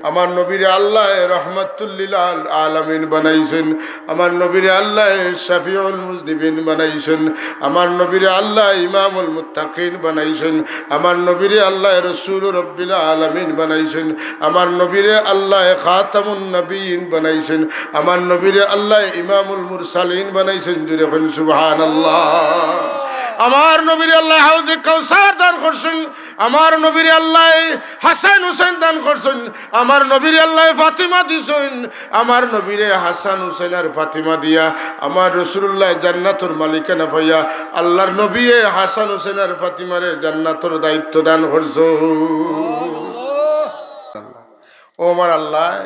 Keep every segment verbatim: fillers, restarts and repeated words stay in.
আমার নবীরে আল্লায় রহমাতুল্লিল আল-, আলামিন বানাইছইন। আমার নবীরে আল্লায় শাফিউল মুজনিবিন বানাইছইন। আমার নবীরে আল্লায় ইমামুল মুত্তাকিন বানাইছইন। আমার নবীরে আল্লায় রসুল রব্বিল আলামিন বানাইছইন। আমার নবীরে আল্লায় খাতামুন নবিয়িন বানাইছইন। আমার নবীরে আল্লায় ইমামুল মুরসালিন বানাইছইন। জোরে কইন সুবহানাল্লাহ। আমার নবীরে আল্লায় হাউজে কাউসার দান করছইন। আমার নবীরে আল্লায় হাসান হুসেন দান করছইন। আমার নবীরে আল্লায় ফাতিমা দিছইন। আমার নবীরে হাসান হুসেন আর ফাতিমা দিয়া আমার রসুলুল্লায় জান্নাতর মালিকানা পাইয়া আল্লার নবীয়ে হাসান হুসেন আর ফাতিমারে জান্নাতর দায়িত্ব দান করছইন। ও আমার আল্লাহ,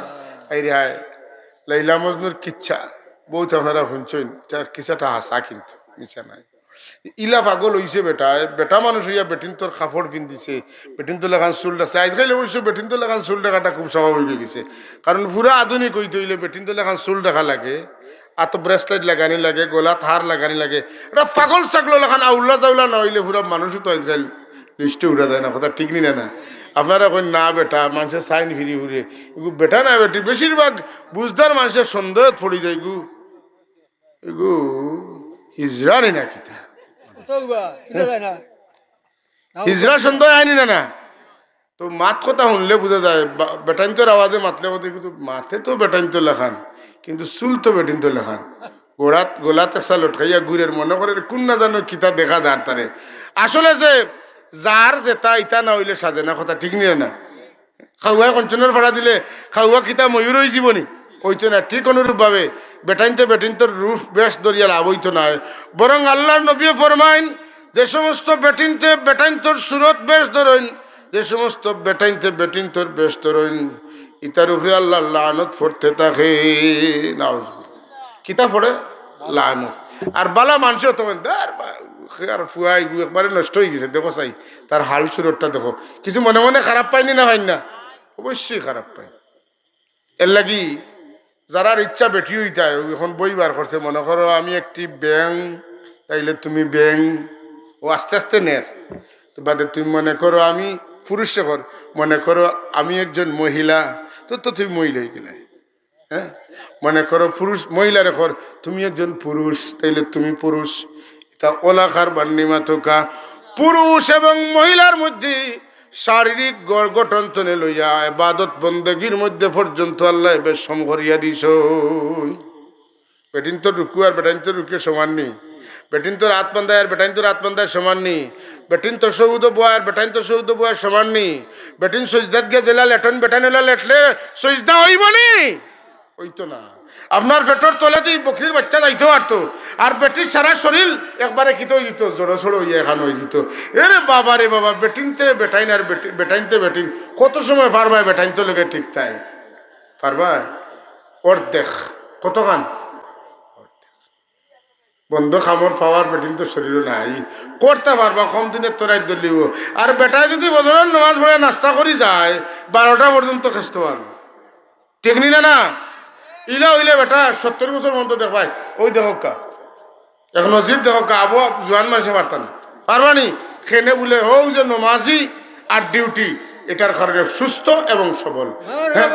এই রে হায়, লাইলা মজনুর কিচ্ছা বউত আপনারা হুনছইন, ইটা কিচ্ছাটা হাছা কিন্তু মিছা নায়। ইলা পাগল অইছে বেটায়, বেটা মানুষ অইয়া বেটিন্তর কাপড় পিন্দিছে, বেটিন্তর লাখান চুল রাখছে। আইজকাইল অবশ্য বেটিন্তর লাখান চুল রাখাটা খুব স্বাভাবিক অইগেছে, কারণ পুরা আধুনিক অইতে অইলে বেটিন্তর লাখান চুল রাখা লাগে, আতো bracelet লাগানি লাগে, গলাত হার লাগানি লাগে। ইটা পাগল ছাগলর লাখান আউলা জাউলা না অইলে পুরা মানুষও তো আইজকাইল list-এ উঠা যায় না, কথা ঠিক নি না? না, আপনারা কইন না বেটা, মানষে চাইন ফিরি ফুরে, ইগু বেটা না বেটি, বেশিরভাগ বুঝদার মানষে সন্দেহত পড়ি যায় গু। ইগু হিজড়া নি না কিতা? কত উবা, চিনা যায় না। হিজড়া সন্দেহ আইনি না না? তো মাত কথা হুনলে বুঝা যায়, বা-, বেটাইন্তর আওয়াজে মাতলে বোধ হয় কিন্তু মাতে তো বেটাইন্তর লাখান, কিন্তু চুল তো বেটিন্তর লাখান। গলাত, গলাত একটা লটকাইয়া ঘুরের, মনে করের কুন না জানো কিতা দেখা যার তারে। আসলে যে যার যেটা, ইটা না অইলে সাজে না, কথা ঠিক নি না? খাওয়ায় কঞ্চনর ফাড়া দিলে খাওয়া কিতা ময়ূর অইযিবো নি? অইতো না। ঠিক অনুরূপভাবে বেটাইন্তে বেটিন্তর রূপ বেশ ধরিয়া লাভ অইতো নায়, বরং আল্লার নবীয়ে ফরমাইন, যে সমস্ত বেটিন্তে বেটাইন্তর সুরত বেশ ধরইন, যে সমস্ত বেটাইন্তে বেটিন্তর বেশ ধরইন, ইতার উপরে আল্লার লানত পড়তে থাকে। নাউজুবিল্লাহ। কিতা পড়ে? লানত। আর বালা মানষে তখন, "দার বা, আর ফুয়া ইগু একবারে নষ্ট অইগেছে, দেখো চাই, তার হাল সুরতটা দেখো।" কিছু মনে মনে খারাপ পাইন নি না পাইন না? অবশ্যই খারাপ পাইন। এরলাগি যারার ইচ্ছা বেটি অইতায়, অউ এখন বই বার করছে, মনে করো আমি একটি ব্যাঙ, তাইলে তুমি ব্যাঙ, ও আস্তে আস্তে নের। তো বাদে তুমি মনে করো আমি পুরুষ, রেখর, মনে করো আমি একজন মহিলা, তো, তো তুমি মহিলা অইগেলায়। হ্যাঁ? মনে করো পুরুষ, মহিলা, রেখর, তুমি একজন পুরুষ, তাইলে তুমি পুরুষ। ইতা ওলা কারবার নি মাতউক্কা। পুরুষ এবং মহিলার মধ্যে শারীরিক গড় গঠন তনে লইয়া ইবাদত বন্দেগীর মধ্যে পর্যন্ত আল্লায় বেশ সম করিয়া দিছইন। বেটিন্তর রুকু আর বেটাইন্তর রুকু সমান নি। বেটিন্তর আত বান্ধায় আর বেটাইন্তর আত বান্ধায় সমান নি। বেটিন তশাহুদো বওয়ায় আর বেটাইন তশাহুদো বওয়ায় সমান নি। বেটিন সইজদাত গিয়া যেলা লেটইন, বেটাইন ওলা লেটলে সইজদা অইবো নি? অইতো না। আপনার পেটর তলেদি বকরির বাইচ্চা যাইতো পারতো, আর বেটির সারা শরীল একবারে কিতা অইযিতো, জড়ো সড়ো অইয়া একখান অইযিতো। এরে বাবা রে বাবা, বেটিন্তে বেটাইন আর বেটি-, বেটাইন্তে বেটিন, কত সময় পারবায় বেটাইন্তর লগে টিকতায়? পারবায়? অর্ধেক। কতখান? বন্দ কামর power বেটিন্তর শরীরো নাই। করতা পারবা, কম দিনে তো রাইত ধরলিবো। আর বেটায় যুদি ফজরর নমাজ পড়িয়া নাস্তা করি যায়, বারোটা পর্যন্ত খেজতো পারবো। ঠিক নি না, না? ইলা অইলে বেটা সত্তর বছর পর্যন্ত দেখবায়, অউ দেখউক্কা। এক নজির দেখউক্কা, আবু জোয়ান মানষে পারতা না। পারবা নি? কেনে বুলে, অউ যে নমাজি আর duty, ইটার কারণে সুস্থ এবং সবল। হ্যাঁ?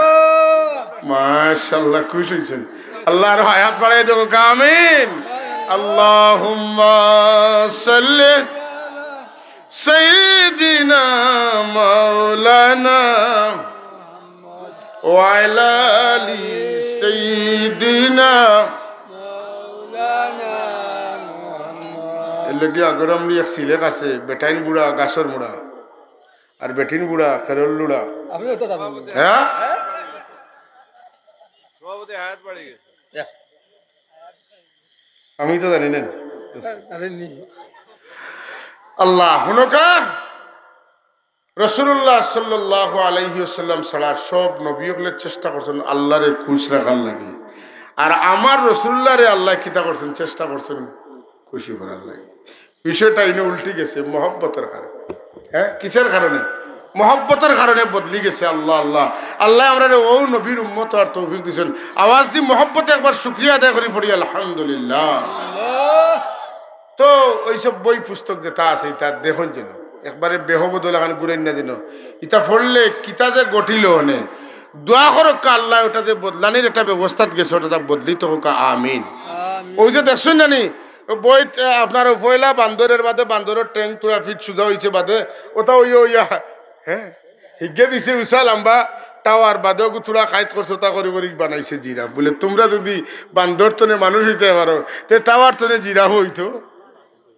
মাশাআল্লাহ, খুশ অইছইন। আল্লাহ আরো হায়াত বাড়াই দেউক্কা, আমিন। আল্লাহুম্মা সাল্লি সাইয়্যিদিনা মাওলানা ওয়া আলা আলি সাইয়্যিদিনা। এর লাগি আগর আমলি এক সিলেক আছে, বেটাইন বুড়া গাছর মুড়া, আর বেটিন বুড়া খেরর লুড়া। আপনি তো জানেন না। হ্যাঁ? সভাপতি হায়াত বাড়ি গেছে। আমি তো জানি না। আরে নি। আল্লাহ, হুনউক্কা, রাসূলুল্লাহ সাল্লাল্লাহু আলাইহি ওয়াসাল্লাম ছাড়া সব নবী অকলে চেষ্টা করছইন আল্লারে খুশ রাখার লাগি। আর আমার রাসূলুল্লাহরে আল্লায় কিতা করছইন? চেষ্টা করছইন খুশি করার লাগি। বিষয়টা ইনো উল্টি গেছে মহব্বতর কারণে। হ্যাঁ, কিসের কারণে? মহব্বতর কারণে বদলি গেছে। আল্লাহ, আল্লাহ, আল্লায় আমরারে অউ নবীর উম্মত অওয়ার তৌফিক দিছইন। আওয়াজ দি মহব্বতে একবার শুকরিয়া আদায় করি পড়ি, আলহামদুলিল্লাহ। তো অউ সব বই পুস্তক যেটা আছে, ইটা দেখইন যেন, একবারে বেহবদল লাখান ঘুরাইন না যেন। ইটা পড়লে কিতা যে ঘটিলো অনে। দোয়া করউক্কা আল্লায় ওটা যে বদলানির একটা ব্যবস্থাত গেছে, ওটা তা বদলিত হউক্কা, আমিন। আমিন। ওই যে দেখছইন না নি, ও বইত, এ, আপনার ও পয়লা বান্দরের বাদে বান্দরের ঠ্যাং থুড়া ফিট সুজা অইছে বাদে, ওটা ওই ওইয়া, হ্যাঁ, হিগে দিছে উষা লম্বা টাওয়ার বাদে ওগু থুড়া কাইত করছে, ওটা করি করি বানাইছে জিরাফ। বুলে, তুমরা যুদি বান্দর তনে মানুষ অইতায় পারো, তে টাওয়ার তনে জিরাফ অইতো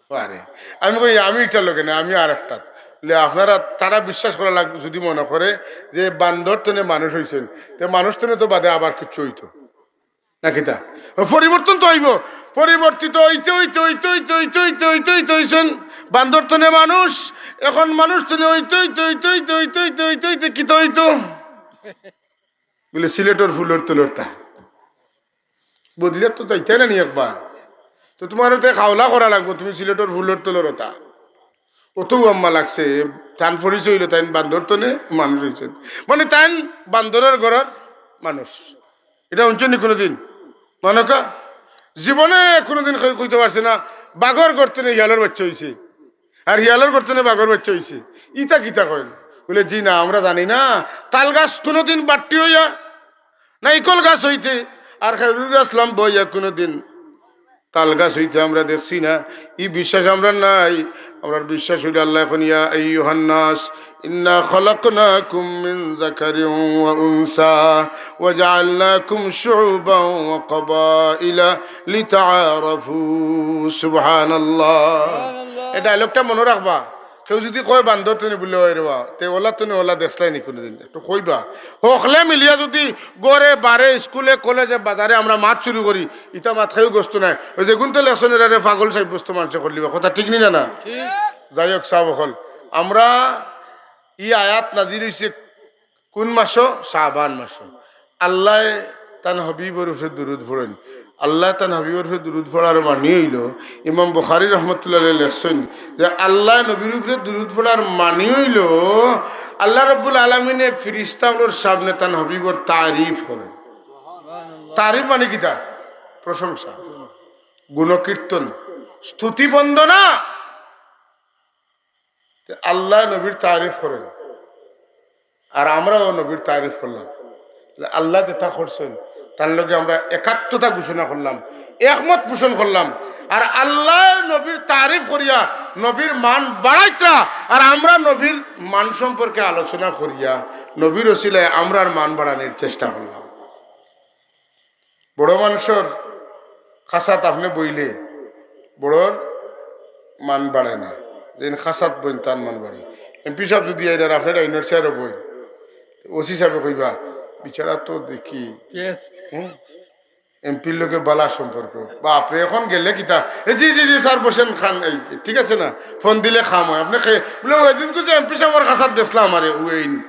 পারে। আমি কই, আমি ইটার লগে না, আমি আর একটা। বুলে, আপনারা, তারা বিশ্বাস করা লাগবো যুদি মনো করে যে বান্দর তনে মানুষ অইছইন, তে মানুষ তনে তো বাদে আবার কিচ্ছু অইতো না কিতা? পরিবর্তন তো অইবো। পরিবর্তিত অইতে অইতে অইতে অইতে অইতে অইতে অইতে অইতে অইছইন বান্দর তনে মানুষ, এখন মানুষ তনে অইতে অইতে অইতে অইতে অইতে অইতে অইতে অইতে কিতা অইতো? বুলে, সিলেটর ফুলর তলর তা। বদলিয়া তো যাইতায় না নি একবার। তো তুমার ওতে খাওলা করা লাগবো, তুমি সিলেটর ফুলর তলর ওটা। অতও আম্মা লাগছে, তান পরিচয় অইলো তাইন বান্দর তনে মানুষ অইছইন। মানে তাইন বান্দরের ঘরর মানুষ। ইটা হুনছইন নি কুনুদিন? মানকা জীবনে কুনুদিন কই-, কইতো পারছে না, বাঘর ঘর তনে হিয়ালর বাইচ্চা অইছে। আর হিয়ালর ঘর তনে বাঘর বাইচ্চা অইছে। ইতা কিতা কইন? বুলে, জি না, আমরা জানি না। তাল গাছ কুনুদিন বাট্টি অইয়া নাইকল গাছ অইতে আর খেজুর গাছ লম্বা অইয়া কুনুদিন তাল গাছ অইতে আমরা দেখছি না। ই বিশ্বাস আমরার নাই। আমরার বিশ্বাস অইলো আল্লায় কইন, ইয়া আইয়ুহান নাস, ইন্না খালাকনাকুম মিন যাকারিন ওয়া উনসা ওয়া জাআলনাকুম শুউবান ওয়া কাবাইলা লিতাআরাফু। সুবহানাল্লাহ। সুবহানাল্লাহ। এই ডায়লগটা মনো রাখবা। কেউ যুদি কয় বান্দর তনে, বুলে, ওই রে বা, তে ওলা তনে ওলা দেখছলায় নি কুনুদিন? একটু কইবা। হকলে মিলিয়া যুদি ঘরে, বারে, স্কুলে, কলেজে, বাজারে আমরা মাত শুরু করি, ইতা মাত কেউ গ্রস্ত নাই। ওই যে গুনতে লেখছইন এরারে পাগল সাব্যস্ত মানষে করলিবা। কথা ঠিক নি না, না? ঠিক। যাই হোক, সাব অকল, আমরা ই আয়াত নাজিল অইছে কুন মাসো? শাবান মাসো। আল্লায় তান হাবিবর উপরে দুরুদ পড়ইন। আল্লায় তান হাবিবর উপরে দুরুদ পড়ার মানি অইলো, ইমাম বুখারী রহমতুল্লাহ আলাইহি লেখছইন যে আল্লায় নবীর উপরে দুরুদ পড়ার মানি অইলো, আল্লাহ রাব্বুল আলামিনে ফিরিস্তা অকলর সামনে তান হাবিবর তারিফ করইন। তারিফ মানে কিতা? প্রশংসা, গুণকীর্তন, স্তুতি বন্দনা। তে আল্লায় নবীর তারিফ করইন, আর আমরাও নবীর তারিফ করলাম। তাইলে আল্লায় যেতা করছইন, তান লগে আমরা একাত্মতা ঘোষণা করলাম, একমত পোষণ করলাম। আর আল্লায় নবীর তারিফ করিয়া নবীর মান বাড়াইতরা, আর আমরা নবীর মান সম্পর্কে আলোচনা করিয়া নবীর ওসিলায় আমরার মান বাড়ানির চেষ্টা করলাম। বড় মানষর খাসাত আপনে বইলে বড়র মান বাড়ে না, যেইন খাসাত বইন তান মান বাড়ে। এমপি সাব যুদি আইন আর আপনে ডাইনর চেয়ারো বইন, ওসি সাবে কইবা, "বিচারা তো দেখি, Yes। হুম, এমপির লগে বালা সম্পর্ক, বাপরে, এখন গেলে কিতা, এ, জি, জি, জি, স্যার বসেন, খান, এই, ঠিক আছে না, ফোন দিলে কাম অয়।" আপনে খে-, বুলে, "ওই দিন কিন্তু এমপি সাবর খাসাত দেখলাম, আরে, ওইন।"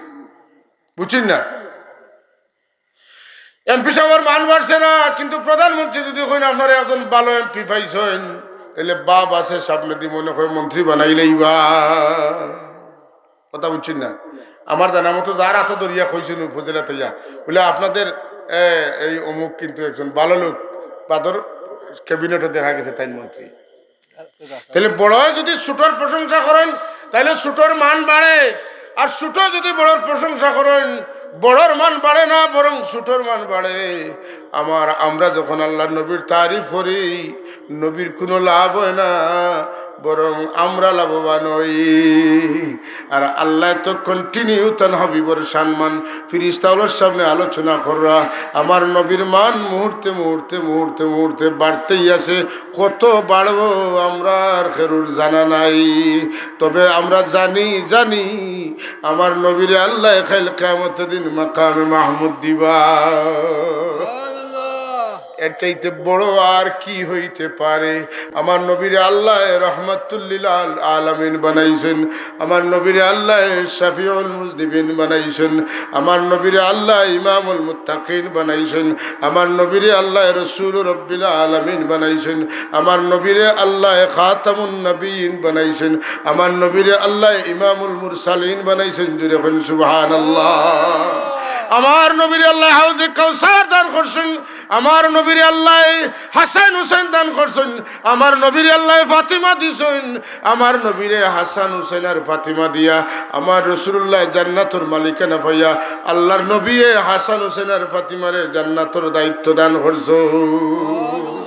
বুঝছইন না? এমপি সাবর মান বাড়ছে না, কিন্তু প্রধানমন্ত্রী যুদি কইন, "আপনারা একজন ভালো এমপি পাইছইন", তাইলে বাপ আছে সামনেদি মনে কয় মন্ত্রী বানাইলাইবা। কথা বুঝছইন না? আমার জানা মতো যার আতো ধরিয়া কইছইন উপজেলা তইয়া, বুলে, "আপনাদের, এ, এই অমুক কিন্তু একজন ভালো লোক", বাদর ক্যাবিনেটো দেখা গেছে তাইন মন্ত্রী। তাইলে বড়য় যুদি ছুটোর প্রশংসা করইন, তাইলে ছুটোর মান বাড়ে। আর ছুটো যুদি বড়র প্রশংসা করইন, বড়র মান বাড়ে না, বরং ছুটোর মান বাড়ে। আমার, আমরা যখন আল্লার নবীর তারিফ করি, নবীর কুনু লাভ অয় না, বরং আমরা লাভবান অই। আর আল্লায় তো continue তান হাবিবর সম্মান ফিরিস্তা অকলর সামনে আলোচনা কররা। আমার নবীর মান মুহূর্তে মুহূর্তে মুহূর্তে মুহূর্তে বাড়তেই আছে। কত বাড়বো আমরার কেউর জানা নাই, তবে আমরা জানি, জানি আমার নবীরে আল্লায় কাইল কিয়ামতর দিন মাকামে মাহমুদ দিবা। এর চাইতে বড় আর কি হইতে পারে? আমার নবীরে আল্লায় রহমাতুল্লিল আল-, আলামিন বানাইছইন, আমার নবীরে আল্লায় শাফিউল মুজনিবিন বানাইছইন, আমার নবীরে আল্লায় ইমামুল মুত্তাকিন বানাইছইন, আমার নবীরে আল্লায় রসুল রব্বিল আলামিন বানাইছইন, আমার নবীরে আল্লায় খাতামুন নবীন বানাইছইন, আমার নবীরে আল্লায় ইমামুল মুরসালিন বানাইছইন। জোরে কইন সুবহানাল্লাহ। আমার নবীরে আল্লায় হাউজে কাউসার দান করছইন, আমার নবীরে আল্লায় হাসান হুসেন দান করছইন, আমার নবীরে আল্লায় ফাতিমা দিছইন, আমার নবীরে হাসান হুসেন আর ফাতিমা দিয়া আমার রাসূলুল্লায় জান্নাতর মালিকানা পাইয়া আল্লাহর নবীয়ে হাসান হুসেন আর ফাতিমারে জান্নাতর দায়িত্ব দান করছইন।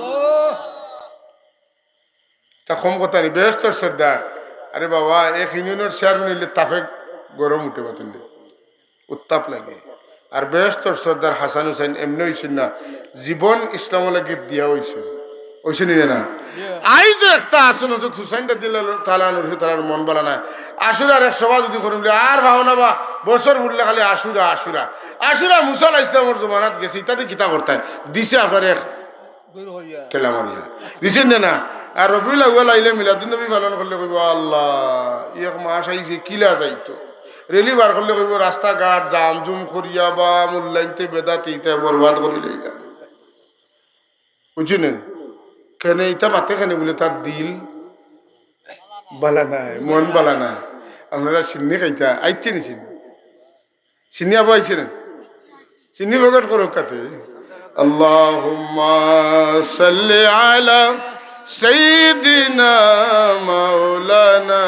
তা কম কথা নি, বেহেস্তর সর্দার। আরে বাবা, এক ইউনিয়নর চেয়ারম্যান অইলে তাপে গরম উঠে মাতুন দে, উত্তাপ লাগে। আর বেহেস্তর সর্দার হাসান হুসেন এমনে অইছইন না, জীবন ইসলামর লাগি দিয়া অইছইন, অইছইন নি না? আইজ একটা আছইন হযরত হুসেন রাদিয়াল্লাহু তাআলা আনহু, তারার মন বালা নায়। আশুরার এক সভা যদি করইন বুলে, আর পাও না বা, বছর ফুরলে খালি আশুরা, আশুরা, আশুরা। মুসা আলাইহিস সালামর জমানাত গেছে, ইতাদি কিতা করতায়? দিছে আপনার এক ঠেলা মারিয়া। দিছইন না? আর রবিউল আউয়াল আইলে মিলাদুন নবী পালন করলে কইবো, "আল্লাহ, ই এক মাস আইছে, কিলা যাইতো।" র‍্যালি বার করলে কইবো, "রাস্তাঘাট জাম জুম করিয়া বা মূল্যায়নতে বেদাতি ইতা বরবাদ করি লইলা।" বুঝছইন নি? কেনে ইতা মাতে কেনে বুলে তার দিল বালা নায়, মন বালা নায়। আপনারা চিন্নি খাইতা, আইছে নি চিন্নি? চিন্নি আবু আইছে নি? চিন্নি পকেট করো কাতে। আল্লাহুম্মা সাল্লি আলা সাইয়্যিদিনা মাওলানা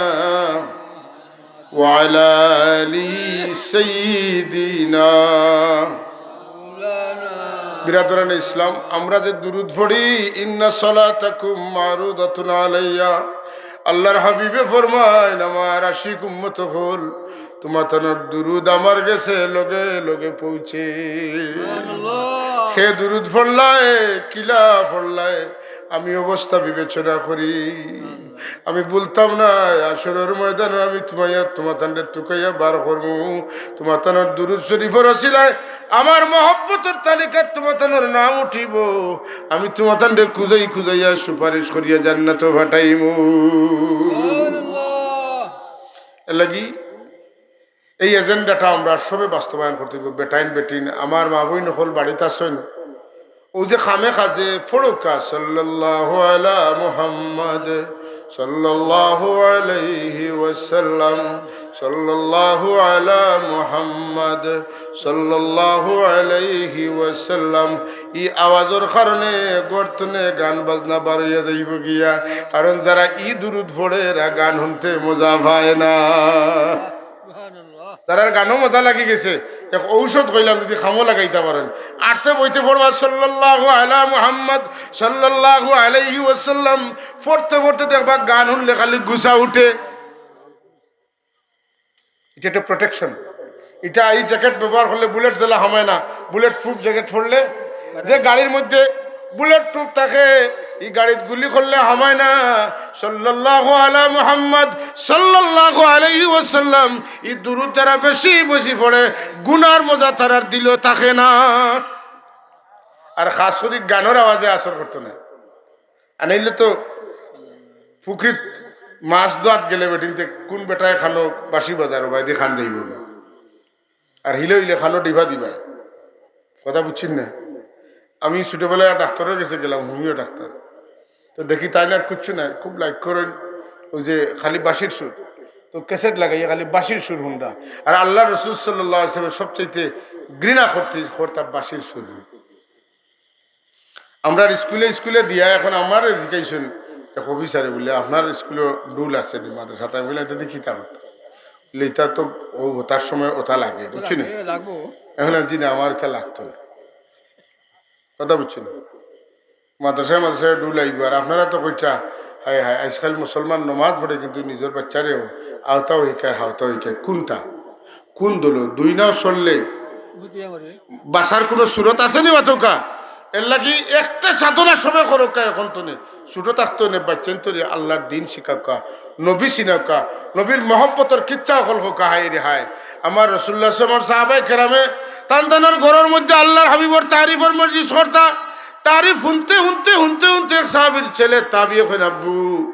ওয়া আলা আলি সাইয়্যিদিনা। বিরাদরানে ইসলাম, আমরা যে দুরুদ পড়ি, ইন্না সালাতাকুম মারুদাতুন আলাইয়া, আল্লাহর হাবিবে ফরমাইন, আমার আশিক উম্মত অকল, তুমাতানর দুরুদ আমার গেছে লগে লগে পৌঁছে। সুবহানাল্লাহ। কে দুরুদ পড়লায়, কিলা পড়লায়, আমি অবস্থা বিবেচনা করি। আমি ভুলতাম না, হাশরর ময়দানো আমি তুমাইয়া, তুমাতানরে তুকাইয়া বার করমু। তুমাতানর দুরুদ শরীফর ওসিলায় আমার মহব্বতর তালিকাত তুমাতানর নাম উঠিবো। আমি তুমাতানরে খুজাই খুজাইয়া সুপারিশ করিয়া জান্নাতো পাঠাইমু। এরলাগি এই এজেন্ডাটা আমরা সবে বাস্তবায়ন করতে অইবো। বেটাইন বেটিন, আমার মা বইন অকল বাড়িত আছইন, অউ যে কামে কাজে পড়উক্কা, সাল্লাল্লাহু আলা মুহাম্মদ, সাল্লাল্লাহু আলাইহি ওয়াসাল্লাম, সাল্লাল্লাহু আলা মুহাম্মদ, সাল্লাল্লাহু আলাইহি ওয়াসাল্লাম। ই আওয়াজর কারণে ঘর তনে গান বাজনা বার অইয়া যাইবো গিয়া, কারণ যারা ই দুরুদ পড়ে এরা গান হুনতে মজা পায় না। সুবহানাল্লাহ। যারার গানো মজা লাগি গেছে, এক ঔষধ কইলাম, যদি কামো লাগাইতা পারইন, আটতে বইতে পড়বা সাল্লাল্লাহু আলা মুহাম্মদ, সাল্লাল্লাহু আলাইহি ওয়াসাল্লাম, পড়তে পড়তে দেখবা গান হুনলে খালি গুছা উঠে। ইটা একটা প্রোটেকশন। ইটা ই জ্যাকেট ব্যবহার করলে, বুলেট জ্বালা হামায় না, বুলেট প্রুফ জ্যাকেট পরলে, যে গাড়ির মধ্যে বুলেট প্রুফ থাকে, ই গাড়িত গুলি করলে হামায় না। সাল্লাল্লাহু আলা মুহাম্মদ, সাল্লাল্লাহু আলাইহি ওয়াসাল্লাম, ই দুরুদ যারা বেশি বেশি পড়ে, গুনার মজা তারার দিলো থাকে না। আর খাস করি গানর আওয়াজে আসর করতো না। আনাইলে তো পুখরিত মাছ ধোয়াত গেলে বেটিন্তে কুন বেটায় কানো বাঁশি বাজার, ওবায়দি কান যাইবো না। আর হিলে হিলে কানো ডিবা দিবায়। কথা বুঝছইন না? আমি ছোটবেলায় ডাক্তারর গেছে গেলাম, হোমিও ডাক্তার। তো দেখি তাইন আর কিচ্ছু নাই, খুব লাইক করইন অউ যে খালি বাঁশির সুর। তো ক্যাসেট লাগাইয়া খালি বাঁশির সুর হুনরা। আর আল্লার রসুল সাল্লাল্লাহু আলাইহি ওয়াসাল্লাম সবচাইতে ঘৃণা করতে, করতা বাঁশির সুর। আমরার স্কুলে স্কুলে দিয়া এখন আমারে জিকাইছইন এক অফিসারে বুলে, "আপনার স্কুলো ঢুল আছে নি মাদ্রাসাত?" আমি বুলে, "ইতা দি কিতা করতা?" বুলে, "ইতা তো অউ অতার সময় অতা লাগে, বুঝছইন নি?" লাগে, লাগবো। এখন আমি, "জি না, আমার ইতা লাগতো না।" কথা বুঝছইন নি? মাদ্রাসায় মাদ্রাসায় ঢুল আইবো, আর আপনারা তো কইতা, "হায় হায়, আইজকাইল মুসলমান নমাজ পড়ে কিন্তু নিজর বাইচ্চারেও আওতাও হিকায়, হাওতাও হিকায়।" কুনটা? কুন দলো? দুই নাও চললে বুঝিয়া মরে। বাঁচার কুনু সুরত আছে নি মাতউক্কা? এরলাগি একটা সাধনা সবে করউক্কা এখন তনে। ছোট থাকতে অনে বাইচ্চাইন্তরে আল্লার দিন শিখাউক্কা, নবী চিনাউক্কা, নবীর মহব্বতর কিচ্ছা অকল কউক্কা। হায় রে হায়, আমার রাসুলুল্লাহ সাল্লাল্লাহু আলাইহি ওয়াসাল্লামর সাহাবায়ে কেরামে তান তানর ঘরর মধ্যে আল্লার হাবিবর তারিফর মজলিস করতা। তারিফ হুনতে হুনতে হুনতে হুনতে এক সাহাবীর ছেলে তাবিয়ে কইন, "আব্বু,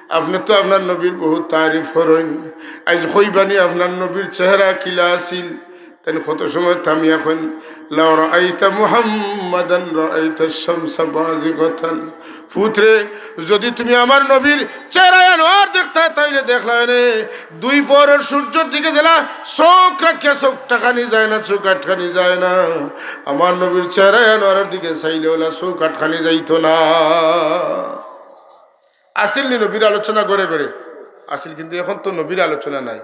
আপনে তো আপনার নবীর বহুত তারিফ করইন, আইজ কইবা নি আপনার নবীর চেহারা কিলা আছিল?" তাইন কত সময় থামিয়া কইন, "লাউ রাআইতা মুহাম্মাদান রাআইতাশ শামসা বাযিগাতান।" পুত্রে, যদি তুমি আমার নবীর চেহারা আনোয়ার দেখতা, তাইলে দেখলায় নে, দুই পহরর সূর্যর দিকে যেলা চউখ রাখিয়া চউখ টাকানি যায় না, চউখ আটকানি যায় না, আমার নবীর চেহারা আনোয়ারর দিকে চাইলে অলা চউখ আটকানি যাইতো না। আছিল নি নবীর আলোচনা ঘরে ঘরে? আছিল, কিন্তু এখন তো নবীর আলোচনা নাই।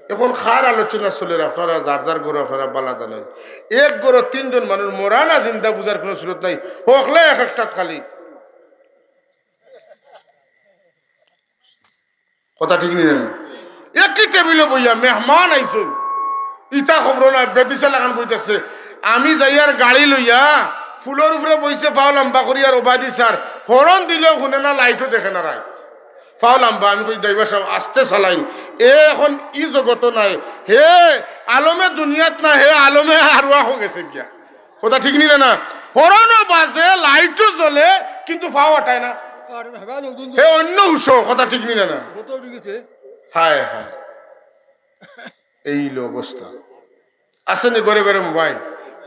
এখন কার আলোচনা চলের, আপনারা যার যার ঘরো আপনারা বালা জানইন। এক ঘরো তিনজন মানুষ মরা না জিন্দা বুঝার কুনু সুরত নাই, হকলে এক একটাত খালি। কথা ঠিক নি না? একই টেবিলো বইয়া মেহমান আইছইন, ইতা খবর না, বেদিশা লাখান বই থাকছে। আমি যাইয়ার গাড়ি লইয়া, ফুলর উপরে বইছে, পাও লাম্বা করি, আর ওবায়দি স্যার হরন দিলেও হুনে না, লাইটও দেখে না রাইত। পাও লাম্বা, আমি কই, "ড্রাইভার সাব, আস্তে চালাইন।" এ এখন ই জগতো নাই, হে আলমে দুনিয়াত না, হে আলমে আরওয়াহ গেছে গিয়া। কথা ঠিক নি না? হরনও বাজে, লাইটও জ্বলে, কিন্তু পাও আটায় না। হে অন্য হুশো, কথা ঠিক নি না? হায় হায়, এই অইলো অবস্থা। আছে নি ঘরে ঘরে মোবাইল?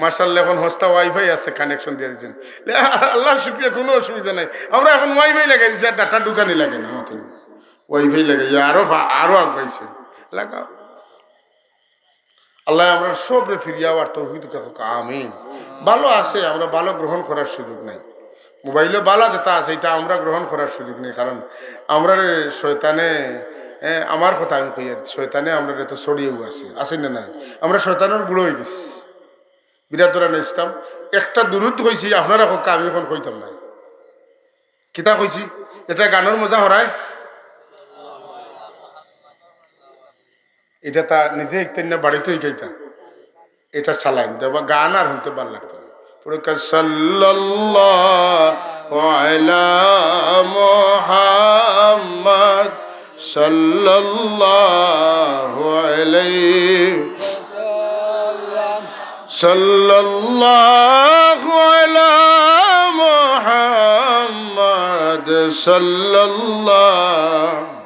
মাশাআল্লাহ, এখন হস্তা ওয়াইফাই আছে, কানেকশন দিয়া দিছইন। লে, আল্লাহর শুকরিয়া, কুনু অসুবিধা নাই। আমরা এখন ওয়াইফাই লাগাই দিছি, আর ডাটা ঢুকানি লাগে না, মতন ওয়াইফাই লাগাই, ইয়া আরো ফা-, আরো আগুয়াইছে। লাগাও। আল্লায় আমরার সবরে ফিরিয়া আওয়ার তৌফিক দেউক্কা, আমিন। ভালো আছে, আমরা ভালো গ্রহণ করার সুযোগ নাই। মোবাইলো বালা যেটা আছে, ইটা আমরা গ্রহণ করার সুযোগ নেই, কারণ আমরারে শয়তানে, এ, আমার কথা আমি কই আর, শয়তানে আমরারে তো ছড়িয়েও আছে, আছে না নাই? আমরা শয়তানর গুঁড়া অই গেছি। বিরাট ধরনের ইসলাম, একটা দুরুদ কইছি, আপনারা কউক্কা, আমি এখন কইতাম না। কিতা কইছি? এটা গানর মজা হরায়? এটা তা নিজে একদিন না বাড়িতে কইতা। এটা চালাইন দেবা, গান আর হুনতে ভালা লাগতো না। পরে কয়, "সাল্লাল্লাহু আলা মুহাম্মাদ, সাল্লাল্লাহু আলাইহি, সাল্লাল্লাহু আলা মুহাম্মাদ, সাল্লাল্লাহু।"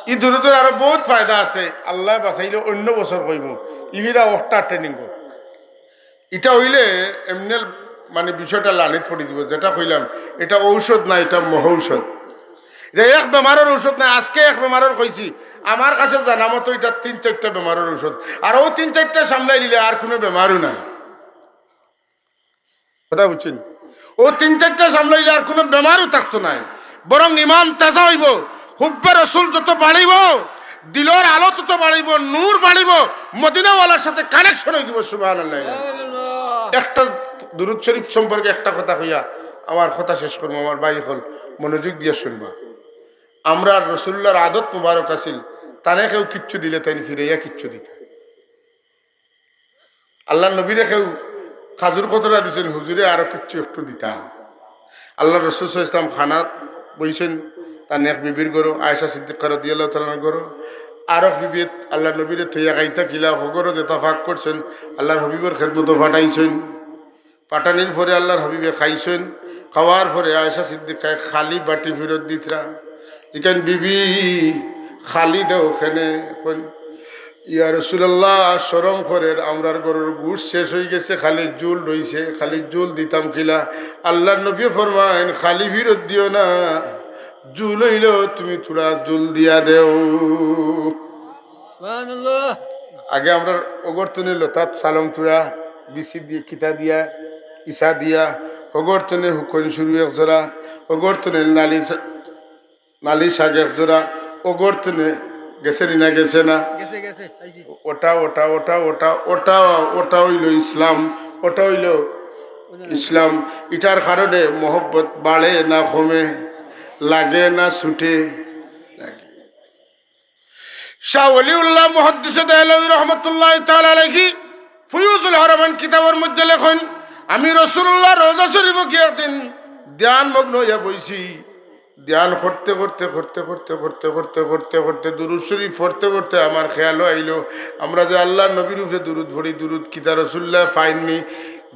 ই দুরুদর আরো বউত ফায়দা আছে। আল্লায় বাঁচাইলে অন্য বছর কইমু। ইগিরা অখটা ট্রেনিং কর। ইটা অইলে এমনে মানে বিষয়টা লানিত পড়ি যিবো। যেটা কইলাম, এটা ঔষধ না, এটা মহৌষধ। এটা এক বেমারর ঔষধ নায়। আজকে এক বেমারর কইছি, আমার কাছে জানা মতো ইটা তিন চাইরটা বেমারর ঔষধ। আর অউ তিন চাইরটা সামলাই দিলে আর কুনু বেমারও নাই। কথা বুঝছইন? অউ তিন চাইরটা সামলাইলে আর কুনু বেমারও থাকতো নায়, বরং ইমান তাজা অইবো, হুব্বে রসুল যত বাড়িবো, দিলর আলো তত বাড়িবো, নূর বাড়িবো, মদিনাওয়ালার সাথে কানেকশন অই যিবো। সুবহানাল্লাহ। একটা দুরুদ শরীফ সম্পর্কে একটা কথা কইয়া আমার কথা শেষ করমু। আমার ভাই অকল, মনোযোগ দিয়া হুনবা। আমরার রসুলুল্লাহর আদত মুবারক আছিল, তানে কেউ কিচ্ছু দিলে তাইন ফিরাইয়া কিচ্ছু দিতা। আল্লার নবীরে কেউ খাজুর কতরা দিছইন, হুজুরে আরো কিচ্ছু একটু দিতা। আল্লার রসুল সাল্লাল্লাহু আলাইহি ওয়াসাল্লাম খানাত বইছইন, তান এক বিবির ঘরো, আয়েশা সিদ্দিকা রাদিয়াল্লাহু তাআলা আনহার ঘরো। আরক বিবি আল্লার নবীরে থইয়া খাইতা কিলা, হগরো যেতা ফাক করছইন, আল্লার হাবিবর খেদমতো পাঠাইছইন। পাঠানির পরে আল্লার হাবিবে খাইছইন, খাওয়ার পরে আয়েশা সিদ্দিকায় খালি বাটি ফিরত দিতরা। জিকাইন, "বিবি, খালি দেও কেনে?" কইন, "ইয়া রাসূলুল্লাহ, শরম করের, আমরার ঘরর গোশত শেষ অই গেছে, খালি ঝুল রইছে, খালি ঝুল দিতাম কিলা?" আল্লার নবীয়ে ফরমাইন, "খালি ফিরত দিও না, ঝুল অইলেও তুমি থুড়া ঝুল দিয়া দেও।" সুবহানাল্লাহ। আগে আমরার অগর তনে লতাত চালং থুড়া, বিচি দিয়া, কিতা দিয়া, ইছা দিয়া, অগর তনে হুকইন শুরু এক জোড়া, অগর তনে নালি শা-, নালি শাক এক জোড়া, অগর তনে গেছে নি না গেছে না? গেছে, গেছে, আইছি। ওটা, ওটা, ওটা, ওটা, ওটা, ওটা অইলো ইসলাম, ওটা অইলো ইসলাম। ইটার কারণে মহব্বত বাড়ে না কমে, লাগে না ছুটে? লাগে। শাহ ওলিউল্লাহ মুহাদ্দিসে দেহলভী রহমতুল্লাহি তাআলা আলাইহি ফুয়ুজুল হারামাইন কিতাবর মধ্যে লেখইন, "আমি রাসূলুল্লাহর রওজা শরীফো গিয়া একদিন ধ্যান মগ্ন অইয়া বইছি। ধ্যান করতে করতে, করতে করতে, করতে করতে, করতে করতে, দুরুদ শরীফ পড়তে পড়তে আমার খেয়ালো আইলো, আমরা যে আল্লার নবীর উপরে দুরুদ পড়ি, দুরুদ কিতা রাসূলুল্লায় পাইননি?"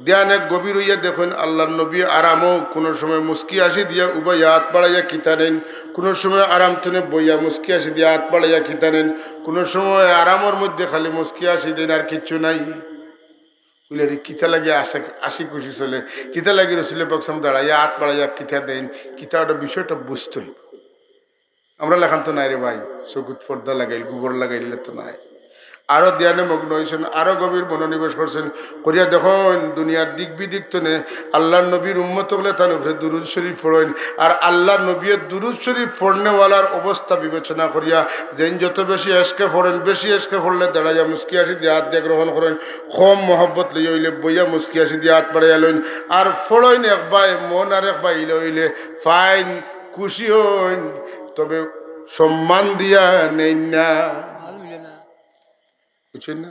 ধ্যানে গভীর অইয়া দেখইন, আল্লাহর নবী আরামো কুনু সময় মুস্কি হাসি দিয়া উবাইয়া আত বাড়াইয়া কিতা নেইন, কুনু সময় আরাম থনে বইয়া মুস্কি হাসি দিয়া আত বাড়াইয়া কিতা নেইন, কুনু সময় আরামর মধ্যে খালি মুস্কি হাসি দেইন, আর কিচ্ছু নাই। কইলে, "রে, কিতা লাগি আশা-, হাসি খুশি চলে? কিতা লাগি রসুলে পাক সাল্লাম দাঁড়াইয়া আত বাড়াইয়া কিতা দেইন? কিতা ওটা বিষয়টা বুঝতে হইব।" আমরা লাখান তো নাই রে ভাই, চকুত পর্দা লাগাইল, গোবর লাগাইল তো নাই। আরো ধ্যানে মগ্ন হইছইন, আরো গভীর মনোনিবেশ করছইন। করিয়া দেখইন, দুনিয়ার দিক বিদিক তনে আল্লাহর নবীর উম্মত অকলে তান উপরে দুরুদ শরীফ পড়ইন। আর আল্লাহর নবীয়ে দুরুদ শরীফ পড়নেওয়ালার অবস্থা বিবেচনা করিয়া, যেইন যত বেশি এশকে পড়ইন, বেশি এশকে পড়লে দাঁড়াইয়া মুস্কি হাসি দিয়া আত দিয়া গ্রহণ করইন, কম মহব্বত লইয়া অইলে বইয়া মুস্কি হাসি দিয়া আত বাড়াইয়া লইন। আর পড়ইন একবায় মন আর একবায় ইলা অইলে ফাইন, খুশি হইন, তবে সম্মান দিয়া নেইন না। বুঝছইন না?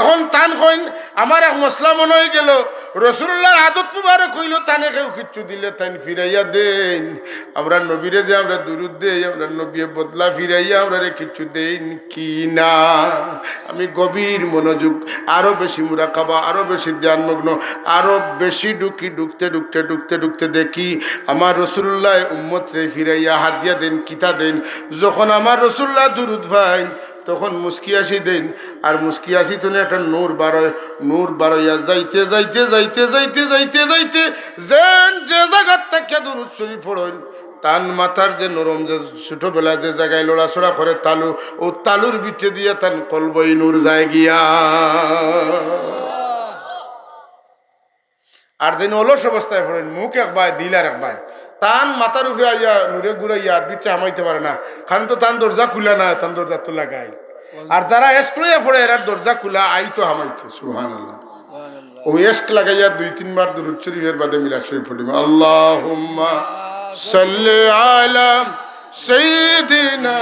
এখন তান কইন, আমার এক মসলা মনে হয়ে গেল, রসুলুল্লাহর আদত মুবারক হইল, তানে কেউ কিচ্ছু দিলে তাইন ফিরাইয়া দেইন। আমরা নবীরে যে আমরা দুরুদ দেই, আমরা নবীয়ে বদলা ফিরাইয়া আমরারে কিচ্ছু দেইন কি না? আমি গভীর মনোযোগ, আরো বেশি মুরাকাবা, আরো বেশি ধ্যানমগ্ন, আরো বেশি ঢুকি, ঢুকতে ঢুকতে ঢুকতে ঢুকতে দেখি আমার রসুলুল্লাহ উম্মতরে ফিরাইয়া হাদিয়া দেইন, কিতা দেইন। যখন আমার রসুলুল্লাহ দুরুদ পাইন, তখন মুস্কি হাসি দেইন, আর মুস্কি হাসি তনে একটা নূর বারয়, নূর বারইয়া যাইতে যাইতে যাইতে যাইতে যাইতে যাইতে যেইন যে জাগাত থাকিয়া দুরুদ শরীফ পড়ইন, তান মাথার যে নরম, যে ছোটবেলা যে জাগায় লড়াচড়া করে তালু, ও তালুর ভিতরে দিয়া তান কলবই নূর যায় গিয়া। আর যেইন অলস অবস্থায় পড়ইন, মুখ একবায়, দিল আর একবায়, তান মাথার উপরে আইয়া নূরে ঘুরাইয়া আর ভিতরে হামাইতে পারে না, কারণ তো তান দরজা খুলা না, তান দরজা তো লাগাই। আর যারা এশক লইয়া পড়ে, এরার দরজা খুলা, আইতো হামাইতো। সুবহানাল্লাহ। ও এশক লাগাইয়া দুই তিনবার দুরুদ শরীফের বাদে মিলাদ শরীফ পড়িবা, আল্লাহুম্মা সাল্লি আলা সাইয়্যিদিনা